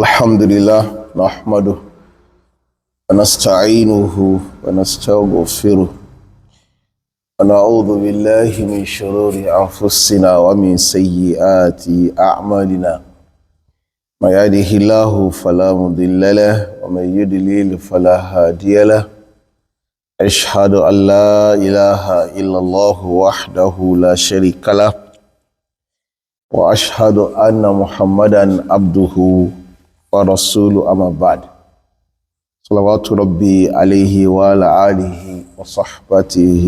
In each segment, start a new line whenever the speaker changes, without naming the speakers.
الحمد لله نحمده ونستعينه ونستغفره ونعوذ بالله من شرور أنفسنا ومن سيئات أعمالنا. ما يهده الله فلا مضل له ومن يضلل فلا هادي له. أشهد أن لا إله إلا الله وحده لا شريك له، وأشهد أن محمدا عبده ورسوله. أما بعد، صلوات ربي عليه وعلى آله وصحبته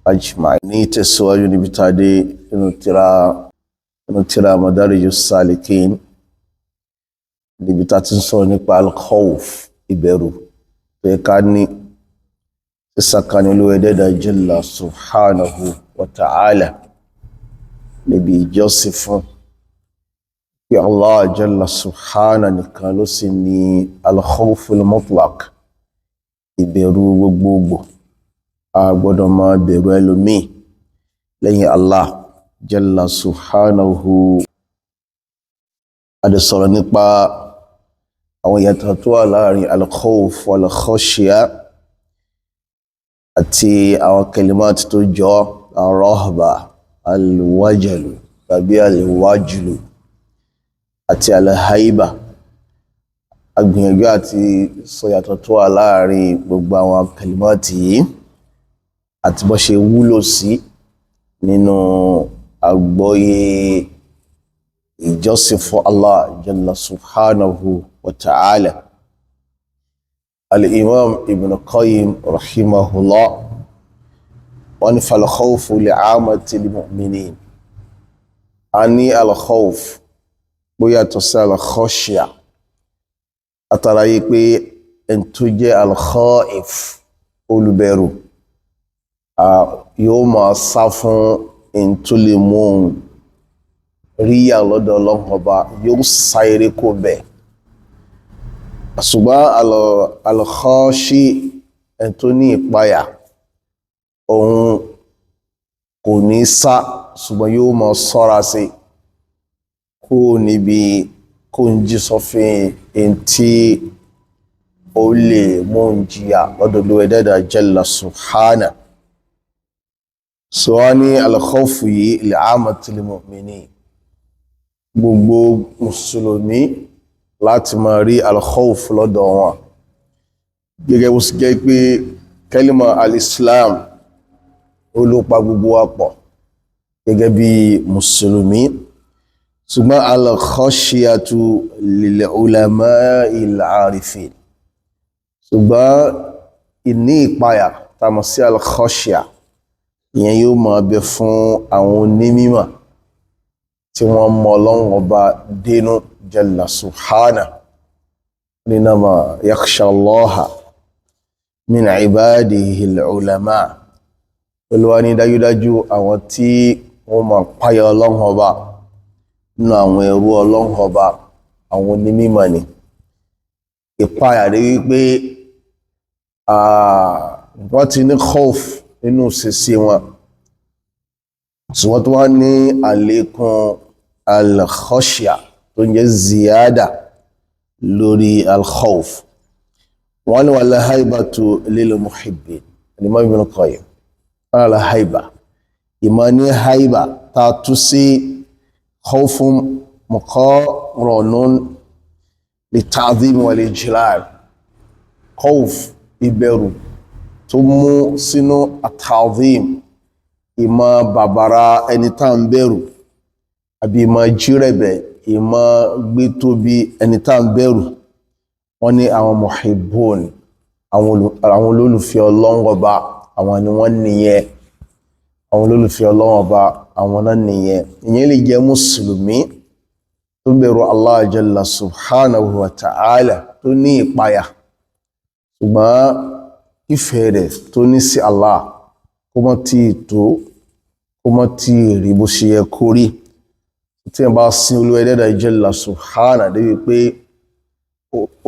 أجمعين. Ní tẹ̀síwájú níbi tá a dé inú tírà Madariju Salikin, níbi tá a ti ń sọ̀rọ̀ nípa al-khawf, ìbẹ̀rù tó yẹ ká ní sísàkánì Olúwa Ẹlẹ́dàá Jalla subhanahu wa ta'ala níbi ìjọsìn fún pé Allah Jalla subhanahu nìkan ló sì ní al-khawful mutlaq, ìbẹ̀rù gbogbogbò. A gbọ́dọ̀ máa bẹ̀rù ẹlòmíì lẹ́yìn Allah Jalla subhanahu. A dẹ̀ sọ̀rọ̀ nípa àwọn ìyàtọ̀ tó wà láàrin al-khawf wal-khashya àti àwọn kalimat tó jọ ar-rahba, al-wajalu tàbí al-wajlu àti al-haiba. Agbìyànjú àti sọ ìyàtọ̀ tó wà láàrin gbogbo àwọn kalimat yìí àti bó ṣe wúlò sí nínú àgbọ́yé ìjọsìn fún Allah Jalla subhanahu wa ta'ala. Al-Imam Ibn Qayyim rahimahullah, wọ́n ní fal-khawfu li'amati al-mu'minin. A ní al-khawf bóyá tó sí al-khashya, àtàrà yìí pé ẹni tó jẹ́ al-khaif, olùbẹ̀rù, yóò máa sá fún ẹni tó lè mú òun ríyà lọ́dọ̀ Ọlọ́run Ọba, yóò sá eré kó bẹ̀. Ṣùgbọ́n al-khashi, ẹni tó ní ìpayà, òun kò ní sá, ṣùgbọ́n yóò máa ṣọ́ra sí kó níbi kó ń jí sọ́fin ẹni tí ó lè mú òun jìyà lọ́dọ̀ Olúwa Ẹlẹ́dàá Jalla subhana. So wá ní al-khawfu yìí li'ammatil mu'minin, gbogbo mùsùlùmí láti máa rí al-khawf lọ́dọ̀ wọn, gẹ́gẹ́ bó sì jẹ́ pé kẹ́límà al-Islam ó ló pa gbogbo wa pọ̀ gẹ́gẹ́ bí mùsùlùmí. Ṣùgbọ́n al-khashiyatu lil ulama'il arifin, ṣùgbọ́n ìní ìpayà tá mọ̀ sí al-khashya, ìyẹn yóò máa bẹ fún àwọn onímímọ̀ tí wọ́n mọ Ọlọ́run Ọba dénú Jalla subhana. Innama yakhsha Allaha min ibadihi al-ulama. Olúwa ní dájúdájú àwọn tí wọ́n máa páyà Ọlọ́run Ọba nínú àwọn ẹrú Ọlọ́run Ọba, àwọn onímímọ̀ ni. Ìpayà rí wípé wọ́n ti ní khawf nínú ṣíṣe wọn, ṣùgbọ́n tó wá ní àlékún al-khashya tó ń jẹ́ ziyada lórí al-khawf. Wọ́n ní wal haibatu lil muhibbin. Imam Ibn Qayyim, wọ́n ní haiba, ìmọ̀ ní haiba ta tú sí khawfun muqaranun li ta'dhim wal ijlal, khawf, ìbẹ̀rù tó mú sínú at-ta'dhim, ìmọ̀ bàbàrà ẹni tá ń bẹ̀rù, àbí ìmọ̀ jírẹ̀bẹ̀, ìmọ̀ gbé tóbi ẹni tá ń bẹ̀rù. Wọ́n ní àwọn muhibbun, àwọn olólùfẹ́ Ọlọ́run Ọba, àwọn ni wọ́n nìyẹn. Àwọn olólùfẹ́ Ọlọ́run Ọba, àwọn náà nìyẹn. Ìyẹn lè jẹ́ mùsùlùmí tó bẹ̀rù Allah Jalla subhanahu wa ta'ala, tó ní ìpayà, ṣùgbọ́n ìfẹ́ rẹ̀ tó ní sí Allah kó mọ́ tí tó, kó mọ́ tí rí bó ṣe yẹ kó rí. Tí ẹ bá sin Olúwa Ẹlẹ́dàá Jalla subhanahu débi pé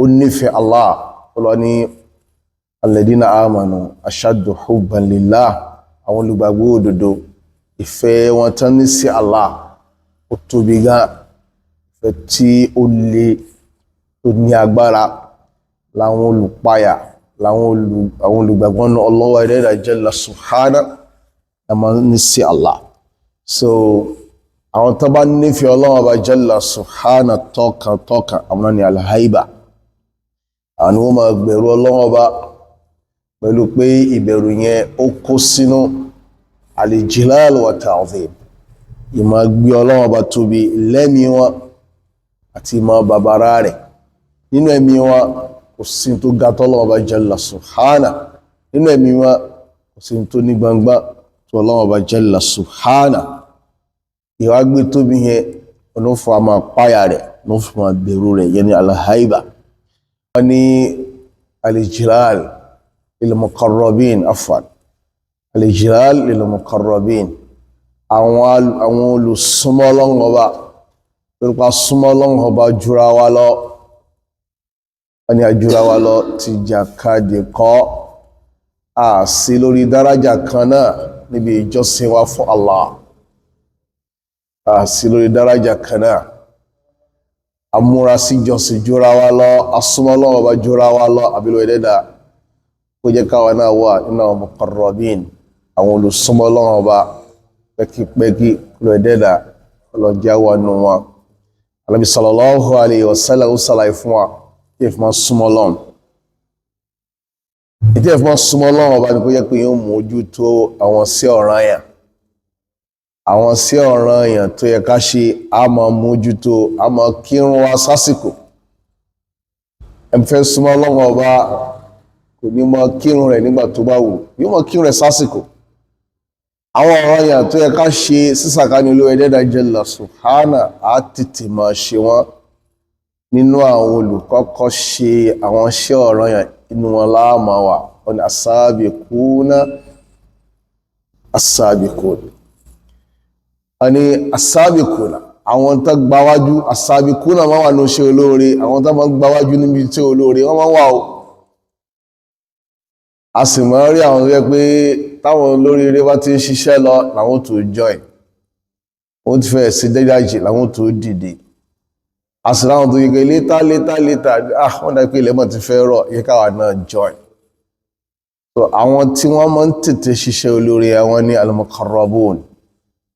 ó nífẹ̀ẹ́ Allah, Olúwa ní alladhina amanu ashaddu hubban lillah, àwọn olùgbàgbọ́ òdodo, ìfẹ́ wọn tán ní sí Allah ó tóbi gan, ìfẹ́ tí ó le. tó ní agbára láwọn olùpayà, láwọn àwọn olùgbàgbọ́ náà Ọlọ́hun ẹ̀dẹ́dà jalla subhana ẹ máa ní sí Allah. So àwọn tó bá nífẹ̀ẹ́ Ọlọ́hun Ọba jalla subhana tọkàntọkàn, àwọn náà ní alhaiba. Àwọn ni wọ́n máa gbẹ̀rù Ọlọ́hun Ọba pẹ̀lú pé ìbẹ̀rù yẹn ó kó sínú alijilal wa ta'zim, ìmọ̀ gbé Ọlọ́hun Ọba tóbi lẹ́mìí wọn àti ìmọ̀ bàbára rẹ̀ nínú ẹ̀mí wọn. Kò sí tó ga tọ́lọ́hun Ọba jalla subhana nínú ẹ̀mí wọn, kò sí tó ní gbangba tó Ọlọ́hun Ọba jalla subhana. Ìwà gbé tóbi yẹn ló fún wa máa páyà rẹ̀, ló fún wa bẹ̀rù rẹ̀ yẹn ní alhaiba. Wọ́n ní alijilal lil-muqarrabin, afwan, alijilal lil-muqarrabin, àwọn olùsúnmọ́ Ọlọ́hun Ọba, torípa súnmọ́ Ọlọ́hun Ọba jura wa lọ. Wọ́n ní ajúra wa lọ ti jàkadì kọ́, a sí lórí dárájà kan náà níbi ìjọsìn wa fún Allah, a sí lórí dárájà kan náà. Amúra sí ìjọsìn jura wa lọ, asúnmọ́ Ọlọ́hun Ọba jura wa lọ. Àbílò ẹ̀dẹ́dà kó jẹ́ káwa náà wà nínú àwọn muqarrabin, àwọn olùsúnmọ́ Ọlọ́hun Ọba pẹ́kípẹ́kí. Kúlò ẹ̀dẹ́dà ọlọ́jà wà nù wọn. Ànábì sallallahu alayhi wa sallam ó sàlàyé fún wa kí ẹ fi máa súnmọ́ Ọlọ́run. Ìdí ẹ fi máa súnmọ́ Ọlọ́run Ọba ni kó jẹ́ pé yóò mójútó àwọn sí ọ̀ranyàn, àwọn sí ọ̀ranyàn tó yẹ ká ṣe, á máa mójútó, á máa kírun wa sásìkò. Ẹ fẹ́ súnmọ́ Ọlọ́run Ọba, kò ní máa kírun rẹ̀ nígbà tó bá wù, yóò máa kírun rẹ̀ sásìkò. Àwọn ọ̀ranyàn tó yẹ ká ṣe sísàkánì Olúwa ẹ̀dẹ́dà jalla subhana, á tètè máa ṣe wọ́n. Nínú àwọn olùkọ́kọ́ ṣe àwọn iṣẹ́ ọ̀ranyàn, inú wọn láàmà wà. Wọn ni as-sabiquna as-sabiqun. Wọn ni as-sabiquna, àwọn tó gbáwájú. As-sabiquna máa wà ní iṣẹ́ olóore, àwọn tó máa gbáwájú níbi tí olóore wọ́n máa wà ó. A sì máa rí àwọn tó yẹ pé táwọn olóríire bá ti ń ṣiṣẹ́ lọ làwọn tó join, wọ́n ti fẹ́ sí dédájì làwọn tó dìde. A sì ráwọn tó yẹ pé later later later, ah, wọ́n dá pé ilẹ̀ mọ̀ ti fẹ́ rọ̀ yẹ káwa náà join. So àwọn tí wọ́n máa ń tètè ṣiṣẹ́ olóore, àwọn ní al-muqarrabun,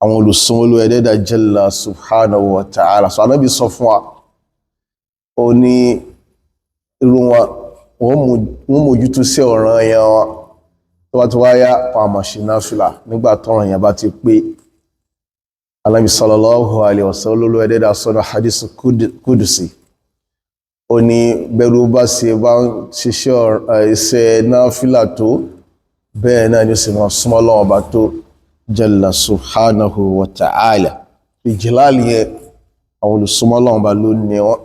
àwọn olùsúnmọ́ Olúwa ẹ̀dẹ́dà jalla subhanahu wa ta'ala. So Ànábì sọ fún wa, ó ní irú wọn, wọ́n mójútó sí ọ̀ràn yẹn wọn, tó bá ti wáyá wọn àmọ̀ ṣe náfìlà nígbà tọ́ràn yẹn bá ti pé. Ànábì sallallahu alaihi wasallam, Olúwa ẹ̀dẹ́dà sọ́nà hadith kudusi, ó ní bẹ́rù bá ṣe bá ń ṣiṣẹ́ iṣẹ́ náfìlà tó, bẹ́ẹ̀ náà ni ó sì máa súnmọ́ Ọlọ́run Ọba tó jalla subhanahu wa ta'ala. Ìjìláàlì yẹn, àwọn olùsúnmọ́ Ọlọ́run Ọba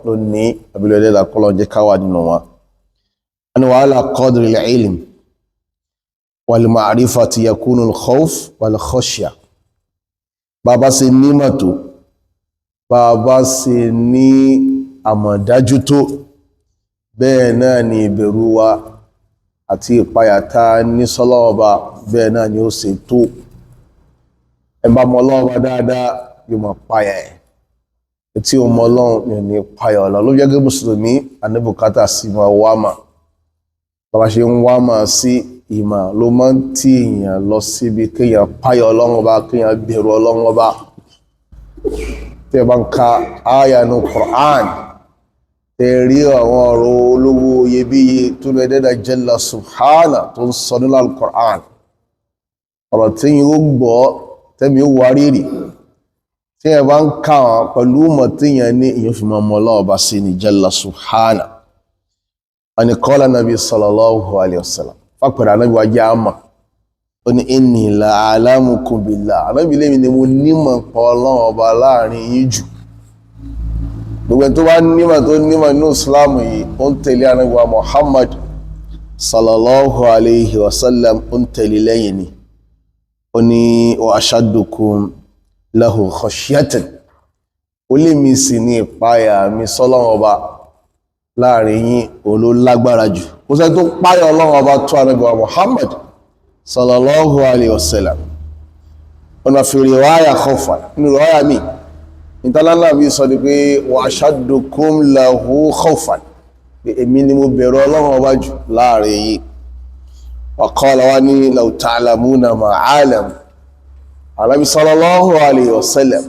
ló ní abilẹ̀ ẹ̀dẹ́dà kọ́lọ́ jẹ́ káwà nínú wọn. Wọ́n ní wa ala qadri al-ilm wal ma'rifati yakunu al-khawf wal khashya. Bàbá ṣe nímọ̀ tó, bàbá ṣe ní àmọ̀dájú tó, bẹ́ẹ̀ náà ni ìbẹ̀rù wa àti ìpayà tá ní sọ́lọ́run Ọba, bẹ́ẹ̀ náà ni ó ṣe tó. Ẹ bá mọ Ọlọ́run Ọba dáadáa, yóò máa páyà ẹ̀. Tí o mọ Ọlọ́run ní ní páyà Ọlọ́run. Ló jẹ́ kí mùsùlùmí àníbùkátà sí máa wá mà. Bàbá ṣe ń wá mà sí ìmọ̀ ló máa ń tí èèyàn lọ síbi kéèyàn páyà Ọlọ́run Ọba, kéèyàn bẹ̀rù Ọlọ́run Ọba. Tí ẹ bá ń ka áyà nu Qur'an, tẹ rí àwọn ọ̀rọ̀ olówó iyebíye tó lọ ẹ̀dẹ́dà jalla subhana tó ń sọ nínú al-Qur'an, ọ̀rọ̀ tí yín ó gbọ́ tẹ́mi ó wá rírì, tí ẹ bá ń ka wọn pẹ̀lú mọ̀ tí yẹn ní, èèyàn fi máa mọ Ọlọ́run Ọba sí ní jalla subhana. Wọn ni qala nabi sallallahu alayhi wa sallam, fàpẹ̀rẹ̀ anábì wa jẹ́ àmà, ó ní inni la a'lamukum billah. Anábì lèmi ni mo nímọ̀ pa Ọlọ́run Ọba láàrin yín jù. Gbogbo ẹni tó bá nímọ̀, tó nímọ̀ nínú Islam yìí, ó ń tẹ̀lé anábì wa Muhammad sallallahu alayhi wa sallam, ó ń tẹ̀lé lẹ́yìn ni. Ó ní wa ashaddukum lahu khashyatan, ó lè mi sì ní ìpayà mi sọ́lọ́run Ọba láàrin yín òun ló lágbára jù. Kò sẹ́ni tó páyà Ọlọ́run Ọba tó anábì wa Muhammad sallallahu alayhi wa sallam. Ọ̀nà fi riwaya khawfan, nínú riwaya mi ìtàlánà bí sọ ni pé wa ashaddukum lahu khawfan. Pé èmi ni mo bẹ̀rù Ọlọ́run ọba jù láàrin yìí. Wa qala, wá ní law ta'lamuna ma a'lam. Ànábì sallallahu alayhi wa sallam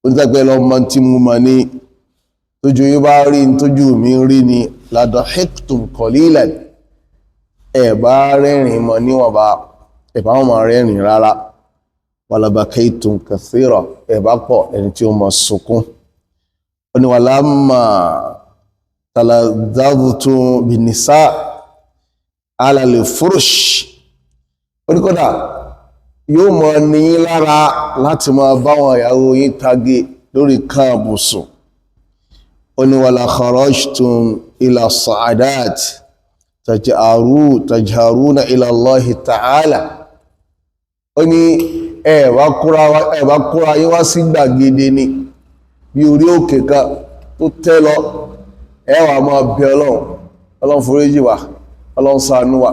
ó ní tẹ́gbẹ́ lọ mọ tí mo mọ̀ ní tójú yín bá rí tójú mi rí ni, la dahiktum qalilan, ẹ̀ bá rẹ́rìn mọ́ níwọ̀nba, ẹ̀ bá wọn máa rẹ́rìn rárá, wala bakaytum kathira, ẹ̀ bá pọ̀ ẹni tí ó máa sunkún. Ó ní walamma taladhadhtum binnisa ala al-furush, ó ní kódà yóò mọ ní lára láti máa báwọn ìyàwó yín tagé lórí káàbùsùn. Ó ní wala kharajtum ila sa'adat tajharuna ila Allahi ta'ala. Ó ní ẹ bá kúra yín wá sí gbàgede ni bí orí òkè kan tó tẹ́ lọ, ẹ wá máa bẹ Ọlọ́run, Ọlọ́run foríjì wá, Ọlọ́run ṣàánú wa,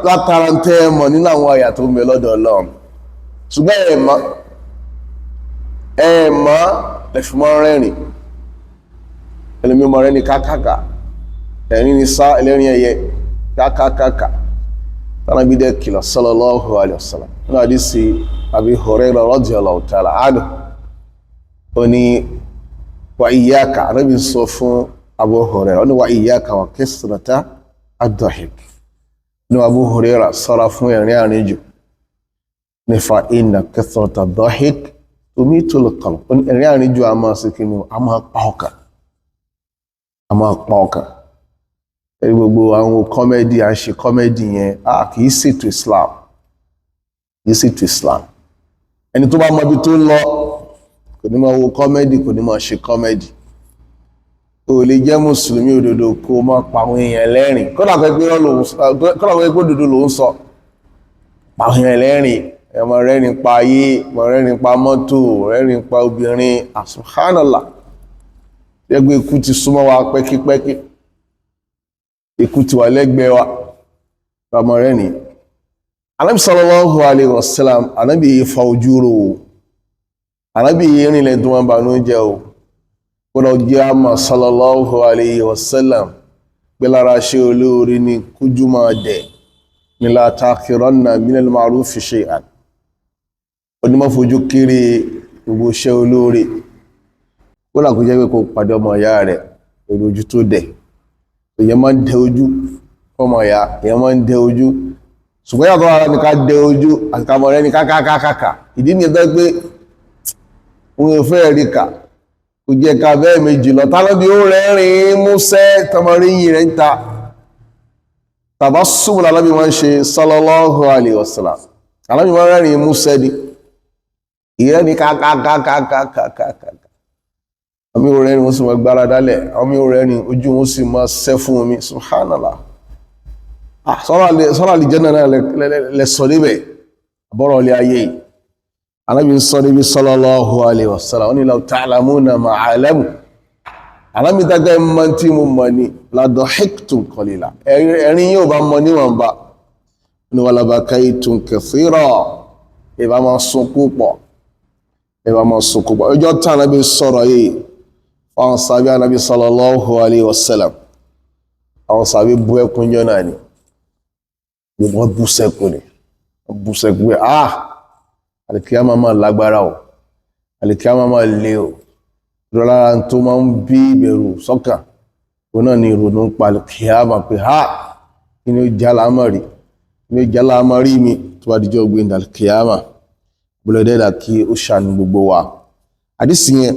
látara ń tẹ́ ẹ mọ̀ nínú àwọn àyà tó ń bẹ lọ́dọ̀ Ọlọ́run. Ṣùgbọ́n ẹ mọ̀ lẹ́fìmọ́ rẹ́rìn, ẹlẹ́mí ọmọ rẹ̀ ní kákàkà, ẹ̀rín ní sá ẹlẹ́rìn ẹ̀yẹ kákàkàkà. Tánàbí dẹ́ kìlọ̀ sallallahu alaihi wasallam nínú àdísì Abi Hurairah radiyallahu ta'ala anhu, ó ní wa iyyaka, Ànábì sọ fún Abu Hurairah, ó ní wa iyyaka wa kasrata ad-dahik, ní Abu Hurairah sọ́ra fún ẹ̀rín àríjù, ní fa inna kasrata ad-dahik tumitul qalb, ẹ̀rín àríjù a máa ṣe kí ni, a máa pa ọkàn, a máa pa ọkàn. Ẹ̀rí gbogbo àwọn kọ́mẹ́dì à ń ṣe kọ́mẹ́dì yẹn, a kì í ṣètò Islam, kì í ṣètò Islam. Ẹni tó bá mọ ibi tó ń lọ kò ní máa wo kọ́mẹ́dì, kò ní máa ṣe kọ́mẹ́dì. O lè jẹ́ mùsùlùmí òdodo kó o máa pa àwọn èèyàn lẹ́rìn, kódà pé òdodo ló ń sọ, pa àwọn èèyàn lẹ́rìn, ẹ máa rẹ́rìn pa ayé, máa rẹ́rìn pa mọ́tò, rẹ́rìn pa obìnrin. Subhanallah, ẹgbẹ́ ikú ti súnmọ́ wa pẹ́kípẹ́kí, ikú ti wà lẹ́gbẹ̀ẹ́ wa, ọmọ rẹ̀ ni. Ànábì sallallahu alaihi wasallam, Ànábì yìí fa ojú ro o, Ànábì yìí rìnlẹ̀ tó wọn bànú jẹ́ o. Kódà jẹ́ àmà sallallahu alaihi wasallam pé lára ṣe olóore ni kújú máa dẹ̀ ní la taqiranna minal ma'rufi shay'an, onímọ̀ fojú kéré gbogbo iṣẹ́ olóore, kódà kó jẹ́ pé kó pàdé ọmọ ìyá rẹ̀ pẹ̀lú ojú tó dẹ̀. Èèyàn máa ń dẹ ojú ọmọ ìyá, èèyàn máa ń dẹ ojú, ṣùgbọ́n yàtọ̀ ara ní ká dẹ ojú àti ká mọ̀ rẹ́ ní kákákákáká. Ìdí ni ẹgbẹ́ pé òun ò fẹ́ rí kà kò jẹ́ ká bẹ́ẹ̀ méjì lọ, tálọ́bí ó rẹ́rìn-ín músẹ́ tọmọríyìn rẹ̀ ń ta tàbá súnmọ́ alábí wọ́n ṣe sallallahu alaihi wasallam, alábí wọ́n rẹ́rìn-ín músẹ́ ni ìrẹ́ ní kákákákákákáká. Àmì ò rẹ́rìn, wọ́n sì máa gbára dálẹ̀, àmì ò rẹ́rìn, ojú wọn sì máa sẹ́ fún omi. Subhanallah, sọ́rọ̀ àlìjẹ́nà náà lẹ sọ níbẹ̀ àbọ̀rọ̀ ilé ayé yìí. Ànábì ń sọ níbi sallallahu alaihi wasallam, ó ní law ta'lamuna ma a'lamu, Ànábì dágbà mọ́ tí mo mọ̀ ní la dahiktum qalila, ẹ̀rín yóò bá mọ níwọ̀nba, ní wala bakaytum kathira, ìbá máa sunkún pọ̀, ìbá máa sunkún pọ̀. Ọjọ́ tí Ànábì sọ̀rọ̀ yìí àwọn sàbí Ànábì sallallahu alaihi wasallam, àwọn sàbí bú ẹkún jọ náà ni, gbogbo wọn bú sẹ́kún ni, wọ́n bú sẹ́kún pé ah, àlìkíyàmá máa lágbára o, àlìkíyàmá máa le o. Lọ́lára tó máa ń bí ìbẹ̀rù sọ́kàn òun náà ni ìrònú ń pa àlìkíyàmá pé ha, kí ni ó já lámọ̀rí, kí ni ó já lámọ̀rí mi tó bá dijọ́ gbé ní àlìkíyàmá. Bọ́lọ́dẹ́dà kí ó ṣàánú gbogbo wa. Àdìsí yẹn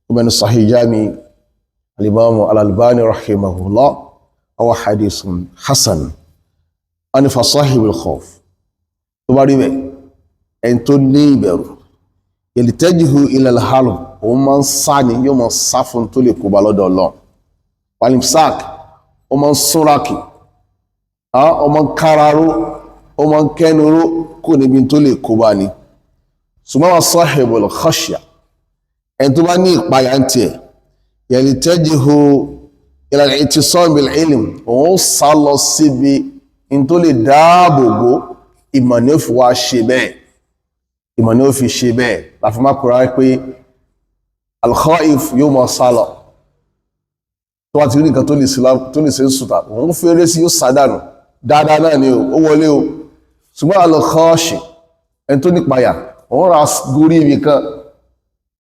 ومن صحيح جامع الإمام الألباني رحمه الله أو حديث حسن. أن فصاحب الخوف تباري أن تنبر يلتجه إلى الحرب ومن صاني يوم صف تلك بلد الله والإمساك ومن سراكي ومن كرارو ومن كنرو كون بن تلك باني ثم صاحب الخشية ẹni tó bá ní ìpayà ń tiẹ̀ yaltajihu ila al-i'tisam bil-ilm, òun sá lọ síbi in tó lè dáàbò bò, ìmọ̀ ni ó fi wá ṣe bẹ́ẹ̀, ìmọ̀ ni ó fi ṣe bẹ́ẹ̀. Láfi má kúra pé al-khaif yóò mọ̀ sá lọ, Tó wá ti rí nǹkan tó lè ṣe ń sùtà, òun fèrè sí, yóò sádànù dáadáa náà ni ó wọlé o. Ṣùgbọ́n al-khashi, ẹni tó nípayà, òun ra gorí ibi kan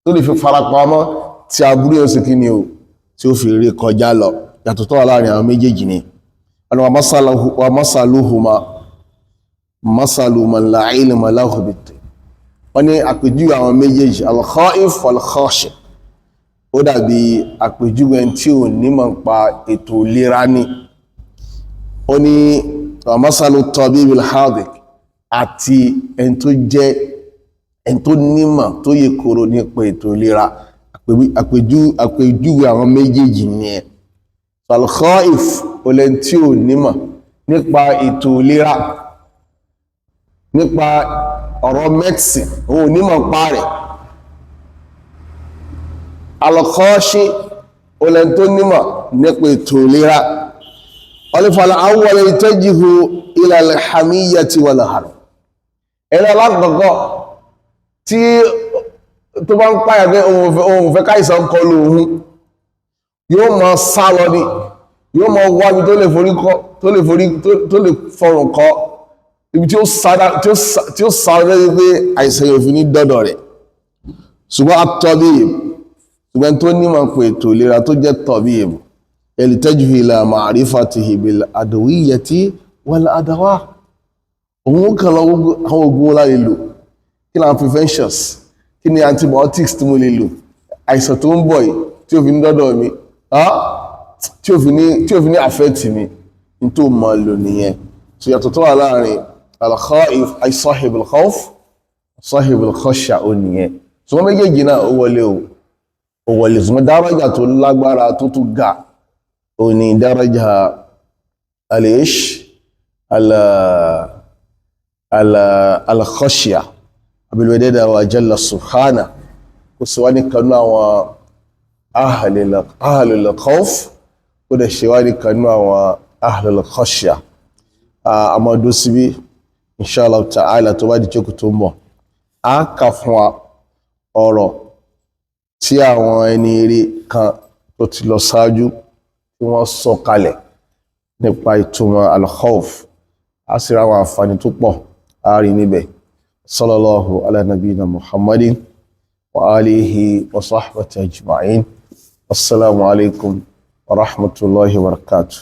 tó lè fi farapamọ́ tí aburú yóò sì kí ni o, tí ó fi rí kọjá lọ. Yàtọ̀ tó wà láàrin àwọn méjèèjì ni wa masaluhuma masalu man la ilma lahu bit. Wọ́n ní àpèjúwe àwọn méjèèjì, al-khaif wal-khashi, ó dàbí àpèjúwe ẹni tí ò nímọ̀ pa ètò ìlera ni. Ó ní wa masalu tabib al-hadiq, àti ẹni tó jẹ́ ẹni tó nímọ̀ tó yẹ kóró nípa ètò ìlera. Àpèjúwe àwọn méjèèjì ni ẹ. Al-khaif olẹ́ni tí ò nímọ̀ nípa ètò ìlera, nípa ọ̀rọ̀ medicine, òun onímọ̀ pa rẹ̀. Al-khashi olẹ́ni tó nímọ̀ nípa ètò ìlera. Ọlẹ́fàlà awwal yattajihu ila al-hamiyyati wal-harb. Ẹni alákọ̀ọ́kọ́ tí tó bá ń páyà pé òun fẹ́ káìsàn kọlù òun, yóò máa sá lọ ní, yóò máa wá ibi tó lè forí kọ́, tó lè forí, tó lè fọrùn kọ́, ibi tí ó sá lórí pé àìsàn yóò fi ní dọ́dọ̀ rẹ̀. Ṣùgbọ́n at-tabib, ṣùgbọ́n tó nímọ̀ pé ètò ìlera tó jẹ́ tabib, yaltajihu ila ma'rifatihi bil adwiyati wal adawa. Òun kàn lọ àwọn oògùn wọn láti lò, kí ni àwọn preventions, kí ni antibiotics tí mo lè lò, àìsàn tó ń bọ̀ yìí tí ó fi ní dọ́dọ̀ mi, tí ó fi ní affect mi, ní tó mọ̀ lò nìyẹn. So yàtọ̀ tó wà láàrin al-khaif ay sahib al-khawf, sahib al-khashya ó nìyẹn. So wọ́n méjèèjì náà ó wọlé o, ó wọlé. Ṣùgbọ́n daraja tó lágbára tó tún ga ó ní daraja al-ish al-khashya. Abilwededa wa jalla subhana kò sí wá ní kanú àwọn ahlul khawf, kó dẹ̀ ṣe wá ní kanú àwọn ahlul khashya. Àmọ́dó síbí inshallah ta'ala, tó bá di jókòó tó ń bọ̀, a kà fún wa ọ̀rọ̀ tí àwọn ẹni eré kan tó ti lọ ṣáájú tí wọ́n sọ kalẹ̀ nípa ìtumọ̀ al-khawf. A sì ra àwọn àǹfààní tó pọ̀ a rí níbẹ̀. Sallallahu ala nabiyina Muhammadin wa alihi wa sahbihi ajma'in. Assalamu alaikum wa rahmatullahi wa barakatuh.